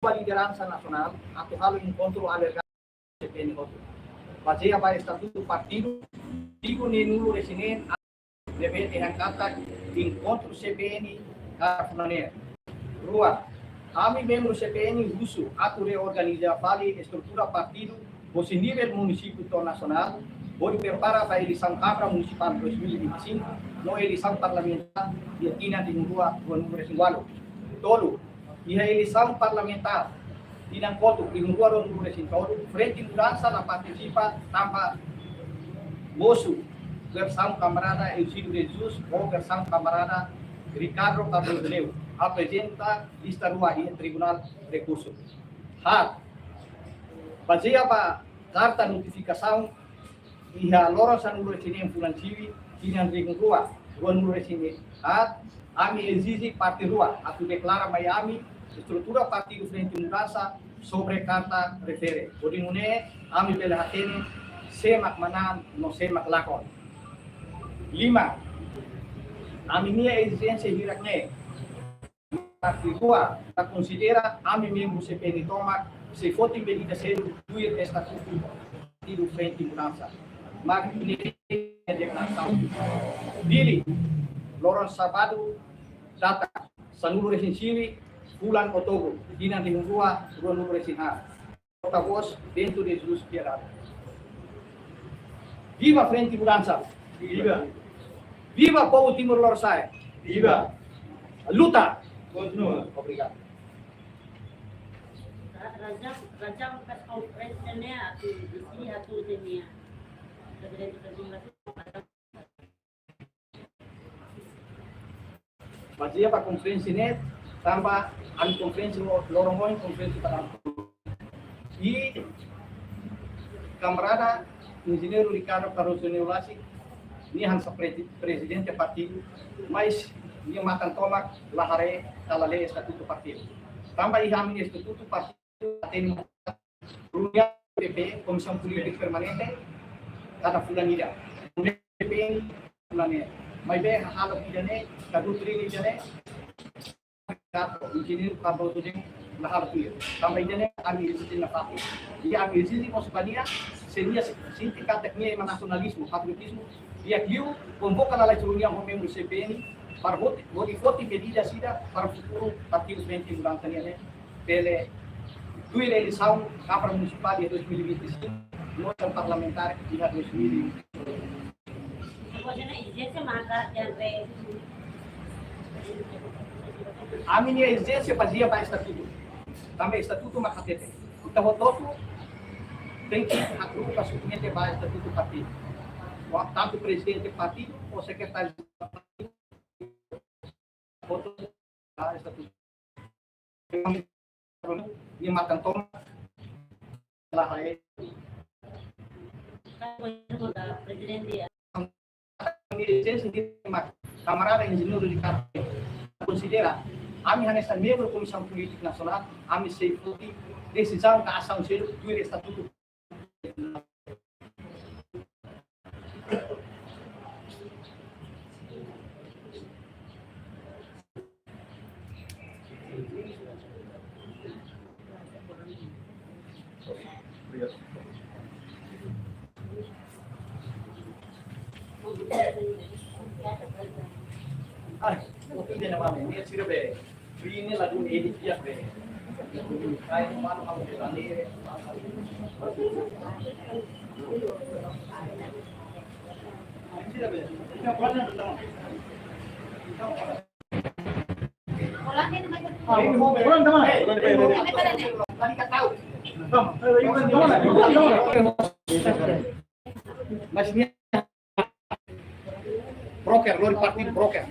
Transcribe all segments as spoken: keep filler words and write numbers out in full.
ba lideransa nasionál atu halo enkontru alargadu C P N hotu. Bazeia ba estatutu partidu, artigu neenulu-resin-neen, ne'ebé dehan katak enkontru C P N kada fulan neen. Rua, ami membru C P N husu atu reorganiza fali estrutura partidu, husi nivel munisípiu to'o nasionál, hodi prepara ba eleisaun Kámara Munisipál dois mil e vinte e cinco, no eleisaun parlamentár iha tinan rihun rua ruanulu-resin-ualu. Tolu, iha eleisaun parlamentár tinan kotuk rihun rua ruanulu-resin-tolu, Frente Mudansa la partisipa tanba mosu versaun kamarada Eucídio de Jesus ho versaun kamarada Ricardo Cardoso Neves, aprezenta lista rua iha Tribunál Rekursu. Haat, bazeia ba karta notifikasaun iha loron sanulu-resin-neen fulan Sivi, tinan rihun rua ruanulu-resin-haat, ami ezije parte rua atu deklara mai ami estrutura partidu Frente Mudansa sobre karta refere. Hodi nune'e ami bele hatene sé mak manán no sé mak lakon. Lima, ami-nia ezijénsia hirak ne'e. Parte rua, la konsidera ami membru C P N tomak sei foti medida seluk tuir estatutu partidu Frente Mudansa. Mak ne'e deklarasaun. Dili, loron sábadu, data sanulu-resin-sivi fulan Outubru, tinan rihun rua ruanulu-resin-haat. Porta-voz, Bento de Jesus Piedade. Viva Frente Mudansa! Viva! Viva povu Timor-Leste! Viva! Luta! Kontinua. Obrigadu. Razão, razão para a conferência, né? Atu, atu, atu, né? Bazeia ba konferénsia ne'e, tanba ami konferénsia lo-, loron ohin konferénsia ba ami. I kamarada Enjeñeiru Ricardo Cardoso Neves Lassi, nia hanesan prezi-, prezidente partidu, mas nia matan tomak la haree, ka la lee estatutu partidu. Tanba iha ami estatutu partidu, hatene reuniaun P P, Komisaun Polítika Permanente, kada fulan ida. P P fulan ne'e. Maibé halo ida-ne'e, ka doutrina ida-ne'e, ka Enjeñeiru Cardoso Neves la halo tuir. Tanba ida-ne'e ami ezije nafatin. I ami ezije mós ba nia, se nia sente katak nia ema nasionalizmu, patriotizmu, di'ak liu konvoka lalais reuniaun ho membru C P N, para hodi, hodi foti medida ida para futuru partidu Frente Mudansa nian ne'e bele tuir eleisaun Kámara Munisipál iha dois mil e vinte e cinco, no eleisaun parlamentár iha dois mil e vinte e cinco. Ami-nia ezijénsia bazeia ba estatutu. Tanba estatutu mak hatete. Ita hotu-hotu tenke hakru'uk ka submete ba estatutu partidu. Tantu prezidente partidu ou sekretáriu partidu, hotu-hotu ba estatutu. Nia matan tomak la haree. Kamarada Enjeñeiru Ricardo konsidera ami hanesan membru Komisaun Polítika Nasionál, ami sei foti desizaun ka asaun seluk tuir estatutu. Mas nia broker, lori partidu broker.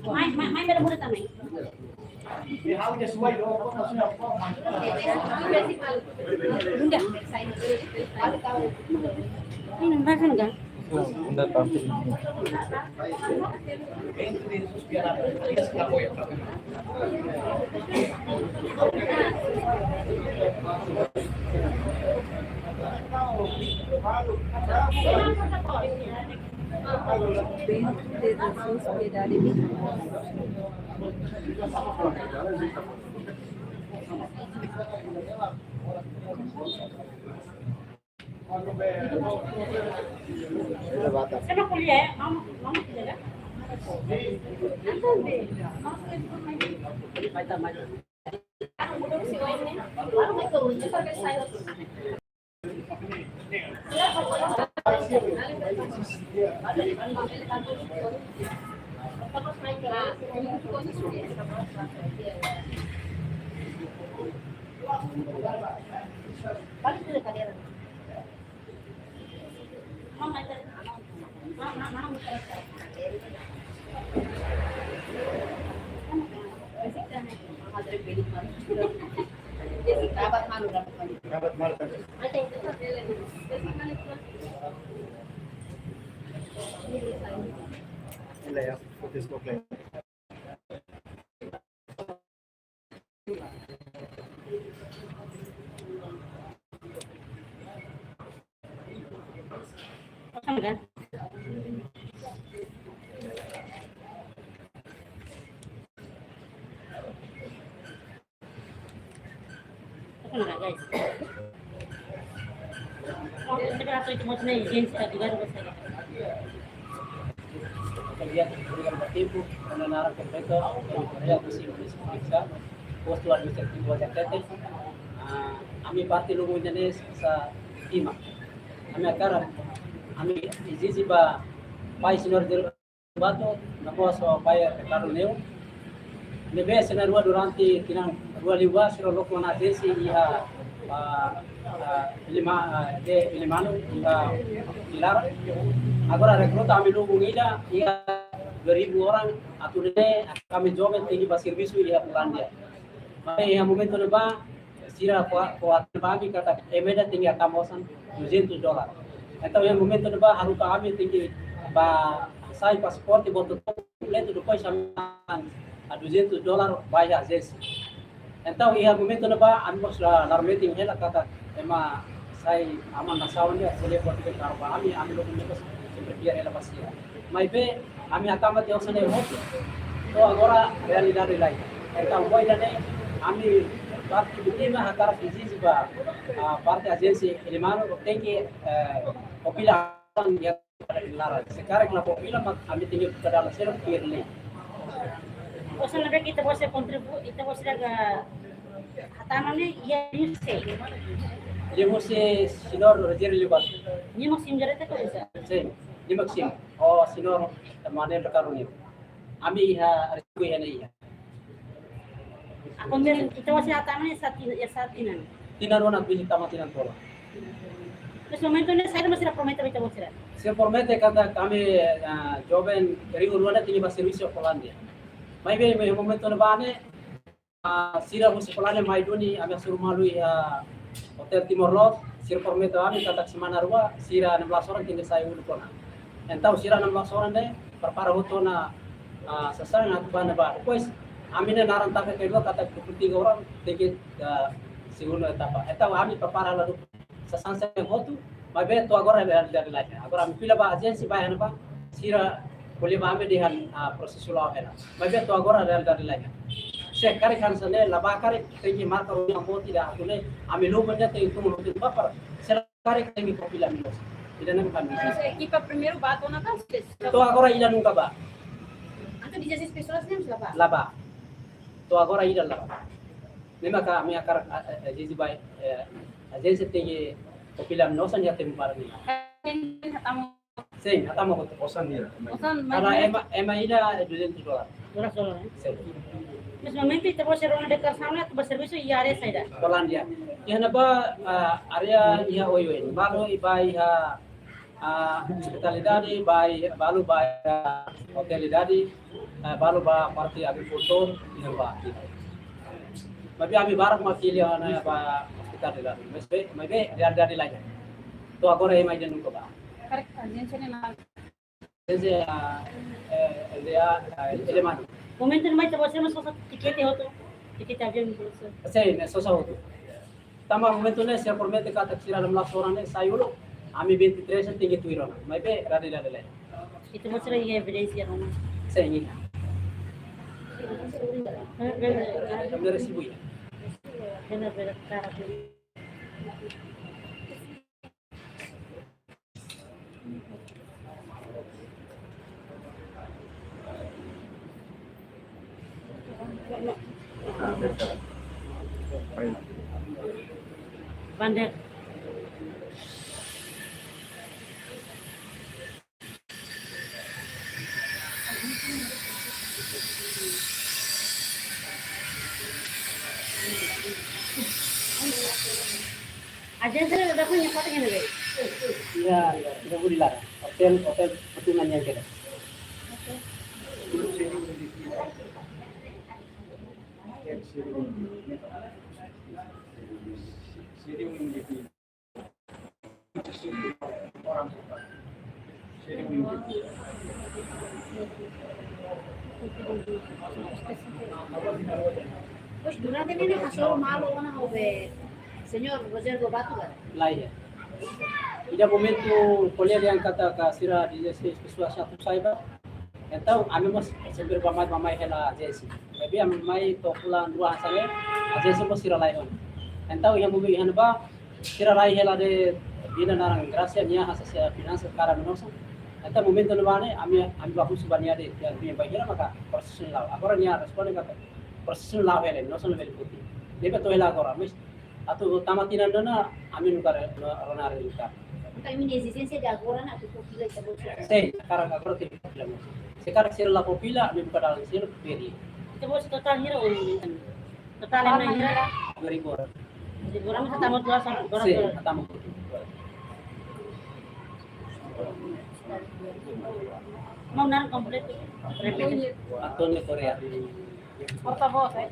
Mai, mai, mai, bela muda também. Bunda. Ini makan enggak? Bendito de Jesus, piedade de nós. Você não colher, vamos, vamos pegar. Kita lihat, berikan tempo, karena naran kompleto, dari Korea, Brazil, Indonesia, Indonesia, postu administrativu Wajah Tete. Ah, ami parte lubuk Indonesia, sa tima. Ami hakarak, ami ezije ba pai señór Batu, na poso pai Ricardo Neu. Ne'ebé sira na'in-rua durante tinan rua liubá, sira loko ona ajensia iha, ah, ah, Ilima-, ah, de Ilimanu, iha Ilara. Agora rekruta ami lubuk ida, iha dua ribu orang, atu nune'e ami joven tenke bá servisu iha Polandia. Maibé iha momentu ne'ebá, sira ko, ko atu ba ami katak ema ida tenke hatama osan duzentos dolar. Entaun iha momentu ne'ebá haruka ami tenke bá hasai pasaporte, buat hotu kompletu, depois ami, ah, duzentos dolar ba iha ajensia. Entaun iha momentu ne'ebá ami mós la, la metin hela katak ema sai aman nasaun nia, sele buat ida karik ba ami, ami loko ne'e mós sempre fiar hela ba sira. Maibé ami hatama tiha osan ne'e hotu, to'o agora realidade laiha. Entaun, ohin ne'e, ami parte vítima hakarak ezije ba, ah, parte ajensia Ilimanu, tenke, eh, fó fila osan iha laran. Se karik la fó fila, mak ami tenke buka dalan seluk tuir lei. Osan ne'ebé ita-boot sira kontribui, ita-boot sira hatama ne'e, iha liuhusi? Liuhusi señór Rogério Liu Batu. Nia mak simu direta ka oinsá? Sin, nia mak simu. Ho señór Manuel Ricardo Neu. Ami iha risku iha ne'e iha. Akontese, ita-boot sira hatama ne'e sá ti-, iha sá tinan? Tinan rua ona, tuir tama tinan tolu. Terus momentu ne'e saida mak sira promete ba ita-boot sira? Sira promete katak ami, ah, joven rihun rua ne'e tenke bá servisu Polandia. Maibé, maibé momentu ne'ebá ne'e, ah, sira husi Polandia mai duni, ami hasoru malu iha Hotel Timor Leste, sira promete ami katak semana rua, sira enam belas orang tenke sai uluk ona. Entaun sira enam belas orang ne'e prepara hotu ona, ah, sasán atu bá ne'ebá. Depois, ami-nia naran taka kedua katak dua puluh tiga orang tenke, ah, segundu etapa. Entaun ami prepara hela sasán sira hotu, maibé to'o agora realidade laiha. Agora ami fila ba ajensia ba iha ne'ebá, sira ko'alia ba ami dehan, ah, prosesu la'o hela. Maibé to'o agora realidade laiha. Se karik hanesan ne'e la bá karik, tenke marka reuniaun boot ida atu nune'e ami lubuk ne'e tenke tun lubuk ne'ebá para. Se la karik tenke fó fila ami loos. Ida-ne'e ami. Mas ekipa primeiru bá to'o ona ka? To'o agora ida nunka bá. Entaun dezasseis pessoas ne'e mós la bá? La bá. To'o agora ida la bá. Ne'e maka ami hakarak, ah, eh, ezije ba, eh, ajensia tenke fó fila ami-nia osan iha tempu badak ne'e. Sin, hatama hotu. Osan ida? Osan, kada mais ema, ema ida duzentos dolar. Duzentos dolar, eh? Sin. Mas momentu ita-boot sira rona deklarasaun atu bá servisu iha área saida? Polandia. Iha ne'ebá, ah, área iha oioin. Balu bá iha, ah, ospitalidade, bá iha, balu bá iha hotelidade, ah, balu bá parte agrikultór, iha ne'ebá. Maibé ami barak mak fila ona ba ospitalidade. Maibé, maibé realidade laiha. To'o agora ema ida nunka bá. Karik ajénsia ne'e la. Ajénsia, eh, L D A, eh, Elemanu. Momentu ne'e mai ita-boot sira mós sosa tikete hotu, tikete aviaun hotu. Sin, ne'e sosa hotu. Tanba momentu ne'e sira promete katak sira lam la soran ne'e sai uluk, ami vinte e três tenke tuir ona. Maibé, rade rade lai. Ita-boot sira iha evidénsia ruma? Sin, iha. Ami resibu iha. Benar, benar, karak. Bandar. Ajénsia ne'e dadaun iha fatin ne'ebé? Iha, iha Budi laran. Hotel, hotel Fortuna nian kedas. Pois durante ne'e hasoru malu ona ho be señór Rogério Lobato ka? Lae. Iha momentu ko'alia dehan katak sira dezasseis pesoas atu sai ba. Entaun, ami mós sempre bá mai, bá mai hela ajénsia. Maibé ami mai to'o fulan rua hanesan ne'e, ajénsia mós sira laiha ona. Entaun, iha momentu iha ne'ebá, sira rai hela de'it, nia naran Gracia, nia hanesan finansa karik ami-nia osan. Entaun momentu ne'ebá ne'e, ami, ami bá husu ba nia de'it, nia, nia bainhira maka prosesu la'o. Agora nia responde katak prosesu la'o hela, nia osan bele foti. Ne'ebé to'o hela agora, mas atu tama tinan ona, ami nunka re-, no, rona re nunka. Entaun, imi-nia ezijénsia agora ne'e atu fó fila ita-boot sira? Sin, agora, agora tenke fó fila mós. Se karik sira la fó fila, ami buka dalan seluk, beri. Ita-boot sira totál hira, um, totál ema hira? Dua ribu orang. Dua ribu orang, ita tama dua sampai dua ratus. Sin, ita tama. Maun naran kompletu? Repete. Antonio Correa. Portavós, eh?